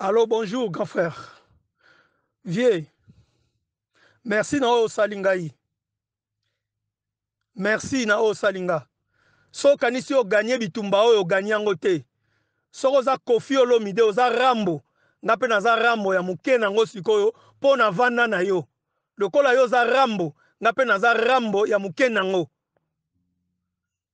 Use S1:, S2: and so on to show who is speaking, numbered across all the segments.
S1: Allo bonjour grand frère vieux merci na oyo osali ngai merci na oyo osali nga soki okanisi oganye bitumba oyo oganye yango te soki oza Koffi Olomide oza Rambo nga mpe naza Rambo ya moke nango sikoyo mpo navanda na yo lokola yo oza Rambo nga mpe naza Rambo ya moke nango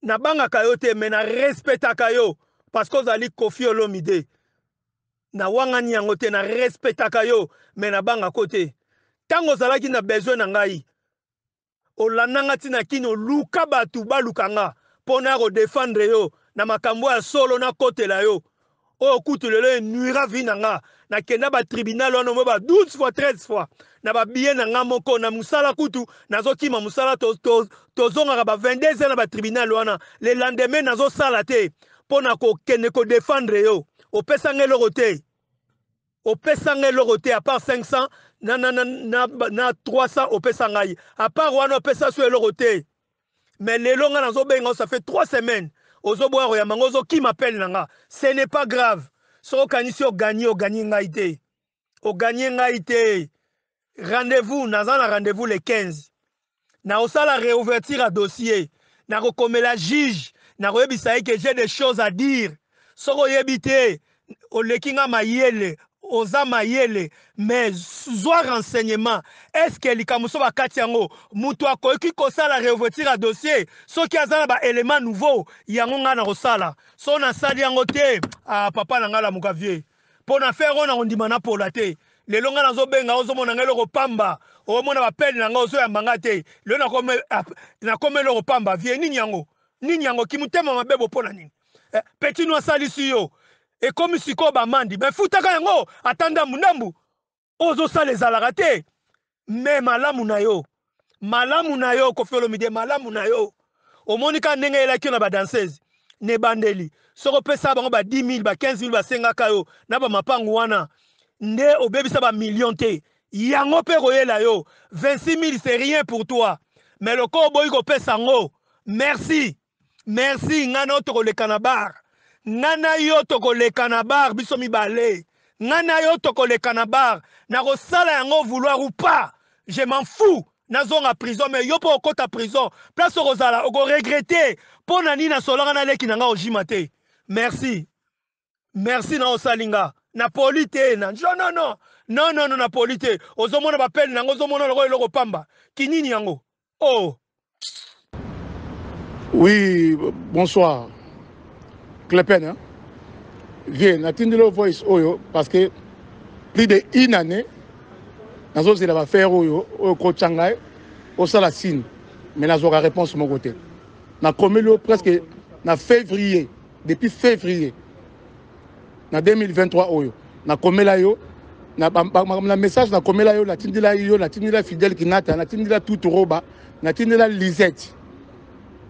S1: Nabangaka yo te mais na respectaka yo parce que ozali Koffi Olomide. Nawangani yango te, na respectaka yo mais nabangako te. Tango ozalaki na besoin na ngai, olanda nga ti na Kin, oluka batu baluka nga po naya ko defendre yo na makambo ya solo, nakotela yo. Oyo kutu lelo e nuira vie na nga. Nakenda ba tribunal wana omoi ba 12 fois 13 fois na ba billet na nga moko na musala kutu nazokima musala tozongaka to, to ba 22 heures na ba tribunal wana le lendemain nazosala te mpo na kokende ko defendre yo. Opesa nga eloko te. Opesa nga eloko te à part 500 na, na, na, na, na 300 opesa ngai. À part wana opesa so eloko te. Mais lelo nga nazo benga ça fait 3 semaines ozo boya koyamba nga ozo kima appel na nga. Ce n'est pas grave. Soki okanisi o gagner o gagner ngai te. O gagner ngai te. Rendez-vous naza na rendez-vous le 15. Na osala réouverture ya dossier. Nakokomela juge, nakoyebisa ye que j'ai des choses à dire. Soki oyebi te, oleki nga mayele, oza mayele mais zwa renseignement. Est-ce que likambo so bakati yango mutu akoki kosala réouverture ya dossier soki aza na ba éléments nouveaux? Yango nga nakosala. So nasali yango te, ah papa na nga lamuka vieux. Mpo na faire oyo nakondima napola te. Lelo nga nazobenga ozomona nga eloko pamba, omona ba pele na nga ozoyamba nga te. Lelo nakoma eloko pamba vieux. Nini yango? Nini yango? Kimutema mabe bo mpo na nini? Petit no asalisi yo ekomi sikoyo bamandi me futaka yango ata ndambu ndambu ozosala ezalaka te. Me malamu na yo, malamu na yo Koffi Olomide, malamu na yo. Omoni kaka ndenge eyelaki yo na badanseuse na ebandeli, soki opesa bango ba 10 000 ba 15 000 basengaka yo na bamapangu wana nde obebisa ba million te. Yango mpe koyela yo 26 000 c'est rien pour toi, mais lokola oboyi kopesa yango, merci. Merci, ngai na yo tokoleka na bar. Ngai na yo tokoleka na bar biso mibale. Ngai na yo tokoleka na bar. Nakosala yango vouloir ou pas. Je m'en fous. Nazonga prison mais yo mpo okota prison. Place okozala okoregrete mpo na nini nasolaka na leki na ngai ojima te. Merci. Merci na osali nga. Na poli te na non non non. Non non non na poli te. Ozomona ba pele nango ozomona lokola eloko pamba. Kinini yango. Oh.
S2: Oui, bonsoir. Clepen, hein? Viens, natindeli yo voice oyo parce que plus de une année nazozela bafere oyo oyo okotya ngai osala signe mais nazwaka réponse moko te. Nakomeli yo presque na février, depuis février na 2023 oyo nakomela yo na, ba, ba, na message nakomela yo, natindela yo, natindela Fidèle Kinata, natindela Tutu Roba, natindela Lisette,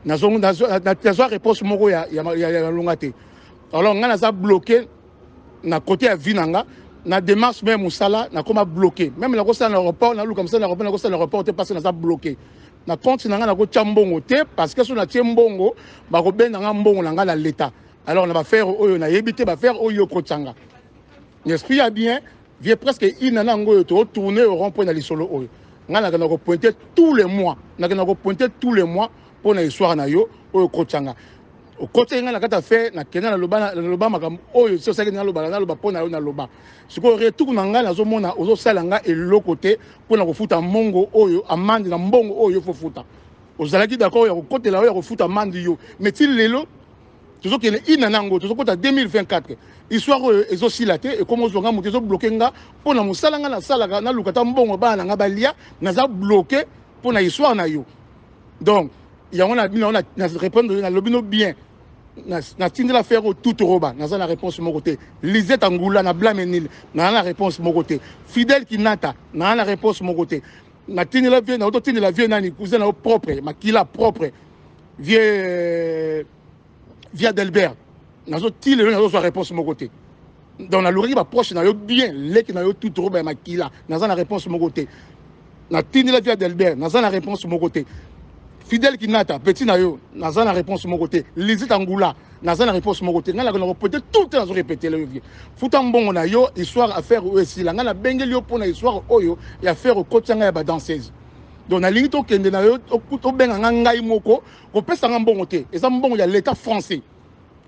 S2: nazwa réponse moko ya, ya, ya, ya longa te. Alors ngai naza bloqué na côté ya vie na nga na démarche même mosala nakoma bloqué, même nakosala na aéroport, naluka mosala na aéroport, nakosala na aéroport te parce que naza bloqué na compte na ngai, nakotya mbongo te parce que so natie mbongo bakobenda nga mbongo na ngai na l'état. Alors na bafere oyo nayebi te, bafere oyo okotyanga l'esprit ya bien vie presque une année yango oyo totourne au rond point na lisolo oyo ngai nakenda kopointe tous les mois, nakenda kopointe tous les mois mpo na histoire na yo oyo okotyanga. Okotaki ngai na kati ya fe, nakenda naloba, naloba makambo oyo si osalaki, naloba, naloba mpo na yo, naloba. Sikoyo retour na ngai nazomona ozosala ngai eloko te mpo na kofuta mbongo oyo amande na mbongo oyo yo fofuta. Ozalaki d'accord ya kokotela oyo ya kofuta amande yo, mais ti lelo tozokende ina nango, tozokota 2024, histoire oyo ezosila te. Ekoma ozwa nga moto ezobloke nga mpo na mosala nga nasalaka, naluka ata mbongo bana na nga balia, naza bloke mpo na histoire na yo. Donc yango na bino na répondre, nalobi no bien, natindela faire oyo tout roba, naza na réponse moko te. Lisette Angula na Blamenil, naza na réponse moko te. Fidèle Kinata, naza na réponse moko te. Natindela vie, naototindela vie nani, cousin na yo propre, makila propre, vie via Delbert, nazotila yo, nazozwa réponse moko te. Donc nalukaki baproche na yo bien, leki na yo tout roba ya makila, naza na réponse moko te. Natindela via Delbert, naza na réponse moko te. Fidèle Kinata, petit na yo, naza na réponse moko te. Lizita Ngula, naza na réponse moko te. Ngai nakenda kopote tout le temps nazo répéter le vieux. Futa mbongo na yo, histoire affaire oyo esila. Ngai nabengeli yo mpo na histoire oyo ya affaire okotisa ngai ya ba danseuse. Donc nalingi tokende na yo, obenga nga ngai moko, kopesa nga mbongo te. Eza mbongo ya l'État français.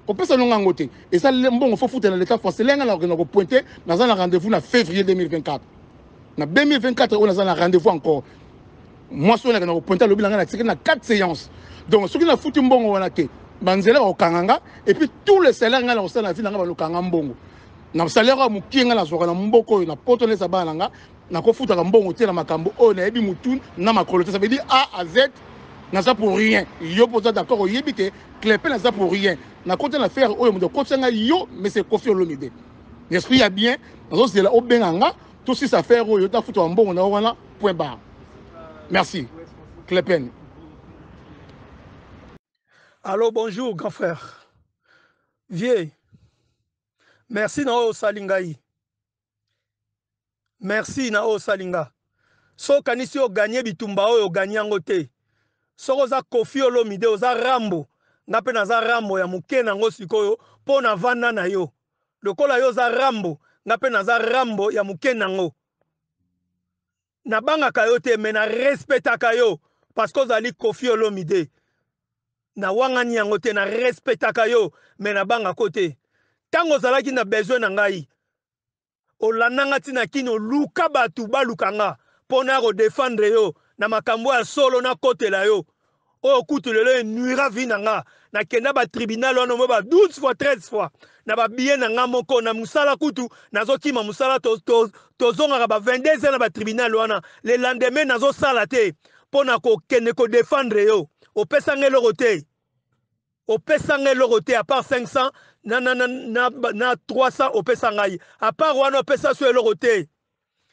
S2: Kopesa no ngango te. Eza mbongo fo futa na l'État français. Lenga na kokenda kopointe, naza na rendez-vous na février 2024. Na 2024 oyo naza na rendez-vous encore. Mwasi oyo nakenda kopointe alobi na ngai natikali na 4 séances. Donc soki nafuti mbongo wana te, banzela bakokanga nga et puis tout le salaire ngai nakosala na vie na ngai balokanga mbongo. Na salaire oyo mokie ngai nazwaka na mboka oyo na poto nesa bana na nga, nakofutaka mbongo te na makambo oyo nayebi mutu na makolo te. Ça veut dire A à Z naza pour rien. Yo mpo oza d'accord oyebi ke Clépin naza pour rien. Nakota na affaire oyo moto akotisa ngai yo, mais c'est Koffi Olomide. L'esprit ya bien, nazozela obenga nga tosisa affaire oyo tafutaka mbongo na yo wana point barre. Merci. Clépin.
S1: Allô, bonjour, grand frère. Vieux, merci na oyo osali ngai. Merci na oyo osali nga. Soki okanisi oganye bitumba oyo oganye yango te. Soki oza Koffi Olomide oza Rambo, nga mpe naza Rambo ya moke nango sikoyo mpo navanda na yo. Lokola yo oza Rambo, nga mpe naza Rambo ya moke nango. Nabangaka yo te mais na respectaka yo parce que ozali Koffi Olomide. Nawangani yango te, na respectaka yo mais nabangako te. Tango ozalaki na besoin na ngai, olanda nga ti na Kin, oluka batu baluka nga po naya ko defendre yo na makambo ya solo, nakotela yo. Oyo kutu lelo enuira vie na nga. Nakenda ba tribunal wana omoi ba 12 fois 13 fois na ba billet na nga moko na musala kutu nazokima musala tozongaka ba 22 heures na ba tribunal wana le lendemain nazosala te mpo na kokende ko defendre yo. Opesa nga eloko te. Opesa nga eloko te à part 500 na 300 opesa ngai. À part wana opesa so eloko te.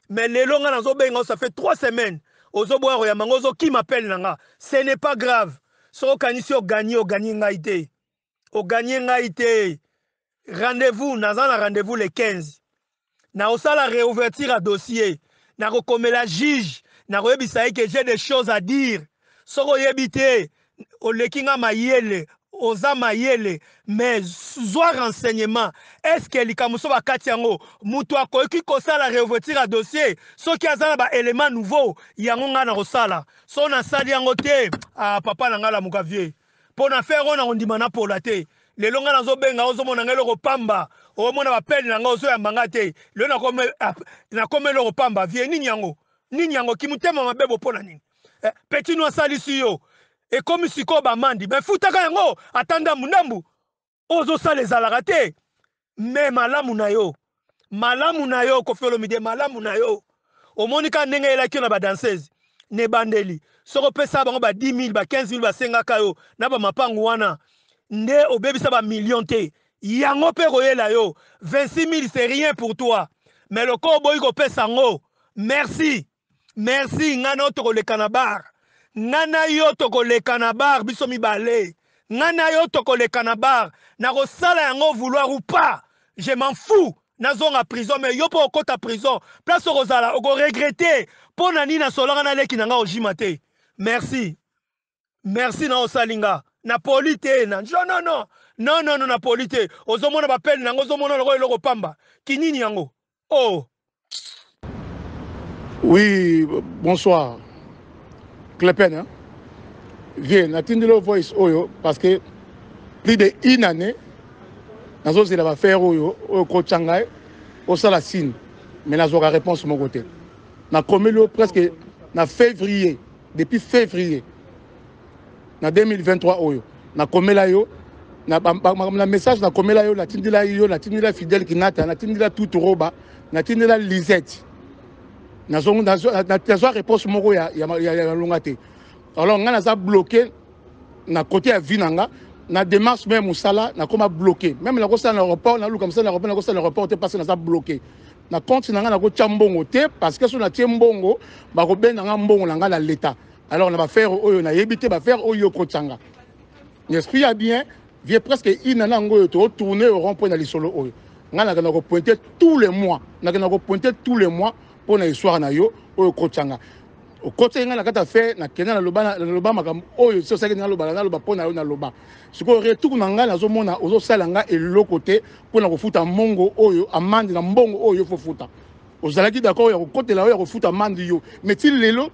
S1: Mais lelo nga nazobenga ça fait 3 semaines ozoboya koyamba nga ozokima appel na nga. Ce n'est pas grave. Soki okanisi oganye, oganye ngai te. Oganye ngai te. Rendez-vous, naza na rendez-vous le 15. Nakosala réouverture ya dossier. Nakokomela juge, nakoyebisa ye que j'ai des choses à dire. Soki oyebi te, oleki nga mayele, oza mayele, mais zwa renseignement. Est-ce que likambo so bakati yango, mutu akoki kosala réouverture ya dossier soki aza na ba éléments nouveaux, yango nga nakosala. So nasali yango te, ah papa na nga lamuka vieux. Po na faire oyo nakondima na pola te. Lelo nga nazobenga ozomona nga eloko pamba, omona ba pele na nga ozoyamba nga te. Lelo nakoma eloko pamba vieux, nini yango? Nini yango kimutema mabe bo pona nini? Petit no asalisi yo. Ekomi sikoyo ba mandi, mais futaka yango ata ndambu ndambu. Ozosala ezalaka te. Mais malamu na yo. Malamu na yo Koffi Olomide, malamu na yo. Omoni kaka ndenge eyelaki yo na ba danseuse na ebandeli. Soki opesa bango ba 10 000, ba 15 000 basengaka yo na ba mapangu wana nde obebisa ba millions te. Yango pe koyela yo 26 000 c'est rien pour toi. Mais lokola oboyi kopesa yango, merci. Merci, nga na yo tokoleka na bar. Nga na yo tokoleka na bar biso mibale. Nga na yo tokoleka na bar. Nakosala yango vouloir ou pas. Je m'en fous. Nazonga prison mais yo po okota prison. Place okozala oko regretter. Po na nini nasolaka na leki na nga ojima te. Merci. Merci na osali nga. Na poli te na. Non non non. Non non non na poli te. Ozomona ba pele nango ozomona lokola eloko pamba. Kinini yango. Oh.
S2: Oui, bonsoir. Clépin, hein? Viens, natindi le voice oyo parce que plus de une année nazozela ba faire oyo oyo kotya ngai osala signe mais nazwaka réponse moko te. Nakomeli yo presque na février, depuis février na 2023 oyo nakomela yo na, ba, ba, na message nakomela yo, natindela yo, natindela Fidèle Kinata, natindela Tutu Roba, natindela Lisette. Nazwa réponse moko ya, ya, ya, ya longa te. Alors nga naza bloqué na côté ya vie na nga, na démarche même mosala nakoma bloqué. Même nakosala na aéroport, naluka mosala na aéroport, nakosala na aéroport te parce que naza bloqué. Na compte na nga nakotia mbongo te parce que so natie mbongo bakobenda nga mbongo na nga na l'État. Alors na ba faire oyo nayebi te, ba faire oyo okotianga. L'esprit ya bien vie presque une année yango oyo to tourner au rond-point na lisolo oyo. Nga nakenda ko pointer tous les mois, nakenda ko pointer tous les mois mpo na histoire na yo oyo okotianga. Okotaki ngai na kati ya fe, nakenda naloba, naloba makambo oyo si osalaki naloba, naloba mpo na yo naloba. Sikoyo retour na ngai nazomona ozosala ngai eloko te mpo na kofuta mbongo oyo amande na mbongo oyo yo fofuta. Ozalaki d'accord ya kokotela yo ya kofuta amande yo, mais ti lelo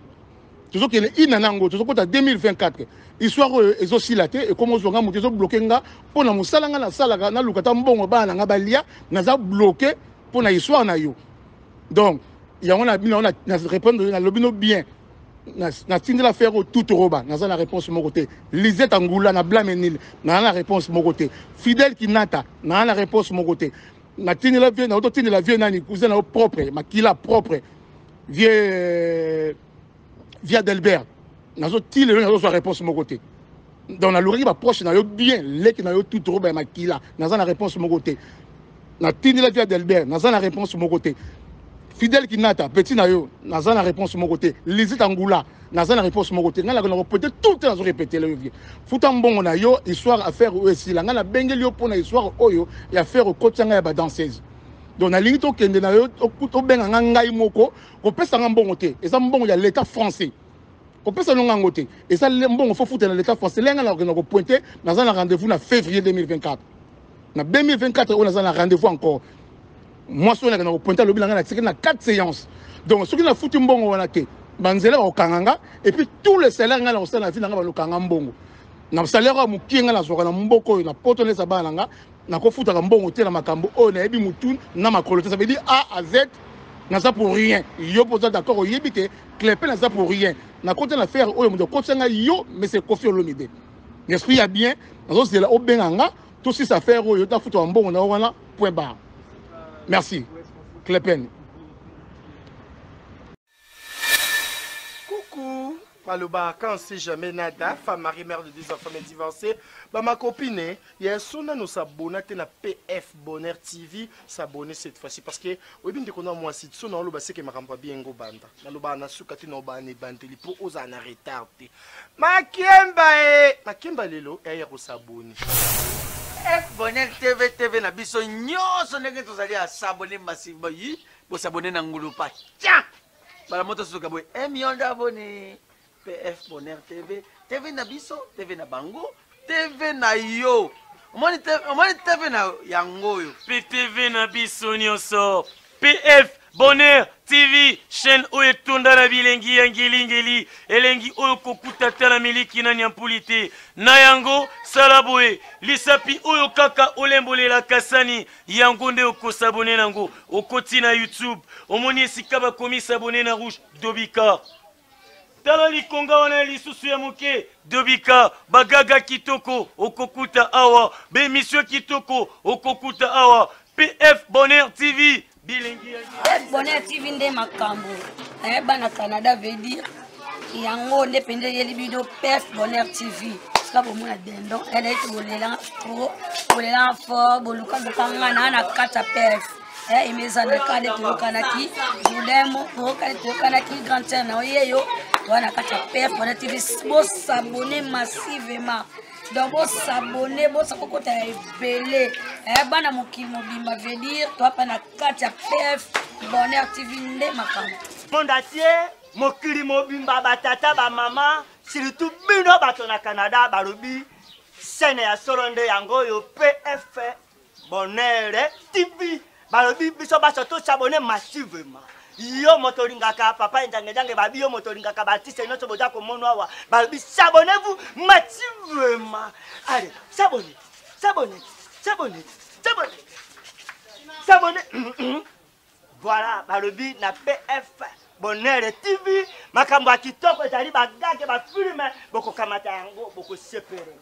S2: tozokende ina nango tozokota 2024 histoire oyo ezosila te, ekoma ozwa nga moto ezobloke nga mpo na mosala nga nasalaka, naluka ata mbongo bana na nga balia, naza bloke mpo na histoire na yo. Donc yango na bino na répondre na lobi no bien, natindela faire oyo tout roba, naza na réponse moko te. Lisette Angula na blâme nil, naza na réponse moko te. Fidèle Kinata naza na réponse moko te. Natindela vie na ototindela vie nani cousin na yo propre makila propre vie via Delbert, nazotile yo nazozwa réponse moko te. Donc nalukaki baproche na yo bien, leki na yo tout roba ya makila, naza na réponse moko te. Natindela via Delbert, naza na réponse moko te. Fidèle Kinata petit na yo, naza na réponse moko te. Lisette Angula naza na réponse moko te. Ngai nakona kopete tout te, nazo répéter yo vie futa mbongo na yo histoire affaire oyo esila. Ngai nabengeli yo mpona histoire oyo ya affaire okotisa ngai ya badanseuse. Donc nalingi tokende na yo, obenga nga ngai moko, kopesa nga mbongo te, eza mbongo ya l'état français, kopesa no ngango te, eza mbongo fo futa na l'état français. Lenga nakokenda kopointe, naza na rendez-vous na février 2024, na 2024 oyo naza na rendez-vous encore. Mwasi oyo nakenda kopointe alobi na ngai natikali na 4 séances. Donc soki nafuti mbongo wana te, banzela bakokanga nga, et puis tout le salaire ngai nakosala na vie na ngai balokanga mbongo na salaire oyo mokie ngai nazwaka na mboka oyo na poto nesa bana na nga, nakofutaka mbongo te na makambo oyo nayebi mutu na makolo te. Ça veut dire A à Z naza pour rien. Yo mpo oza d'accord, oyebi ke Clepin naza pour rien, nakota na affaire oyo moto akotisa ngai yo, mais c'est Koffi Olomide. L'esprit ya bien, nazozela obenga nga tosisa affaire oyo, tafutaka mbongo na yo wana, point barre. Merci Clepin.
S3: Coucou, Maloba, quand on sait jamais nada, femme mariée, mère de deux enfants, mais divorcée, bah ma copine, il y a son nous s'abonner na PF Bonheur TV, s'abonner cette fois-ci parce que oui bien qu'on a moi si son on le c'est que makambo bien go banda. Na loba na suka ti no ba ne bandeli po oza na retard te. Makemba e, makemba lelo ya ya ko s'abonner.
S4: F Bonheur TV TV na biso nyonso ndenge tozali à s'abonner massivement. Yi, bo s'abonner na ngulupa. Tiens! Bala moto suka boye 1 million d'abonnés. PF Bonheur TV, TV na biso, TV na bango, TV na yo. Omoni TV na yango oyo.
S5: PTV na biso nyonso. PF Bonheur TV, chaîne oyo etonda na bilengi ya ngelingeli, elengi oyo kokuta ata na miliki na nyampuli te. Na yango, sala boye, lisapi oyo kaka olembolelaka sani, yango nde okosabone nango. Okoti na YouTube, omoni esika bakomi s'abonner na rouge, dobika. Tala likonga wana ya lisusu ya moke, dobika, bagaga kitoko okokuta awa, bemission kitoko okokuta awa. PF Bonheur TV, bilengi ya
S6: PF Bonheur TV nde makambo. Bana Canada veut dire yango nde mpenza eyeli bino PF Bonheur TV. Sika bomona dindon, elle est bolela trop, bolela fort, boluka luka nga na na kati ya PF. Emeza na kade toyokanaki Julemo, toyokani toyokanaki grande sœur na oyeyo wana kati ya PF Bonheur TV. Bosabonner massivement. Donc bosabonner, bosakokota ya ebele. Bana mokili mobimba veut dire toapa na kati ya PF Bonheur TV nde makambo.
S7: Monde entier, mokili mobimba, batata, ba mama, surtout bino bato na Canada balobi chaîne ya solo nde yango oyo PF Bonheur TV. Balobi biso baso to s'abonner massivement. Yo moto olingaka papa Njange Njange, babi yo moto olingaka ba artiste nyonso boza komona awa, balobi s'abonnez-vous massivement. Allez, s'abonnez, s'abonnez, s'abonnez, s'abonnez, s'abonnez. Voilà, balobi na PF Bonheur TV, makambo ya kitoko ezali bagage, ba film, bokokamata yango, bokosepele.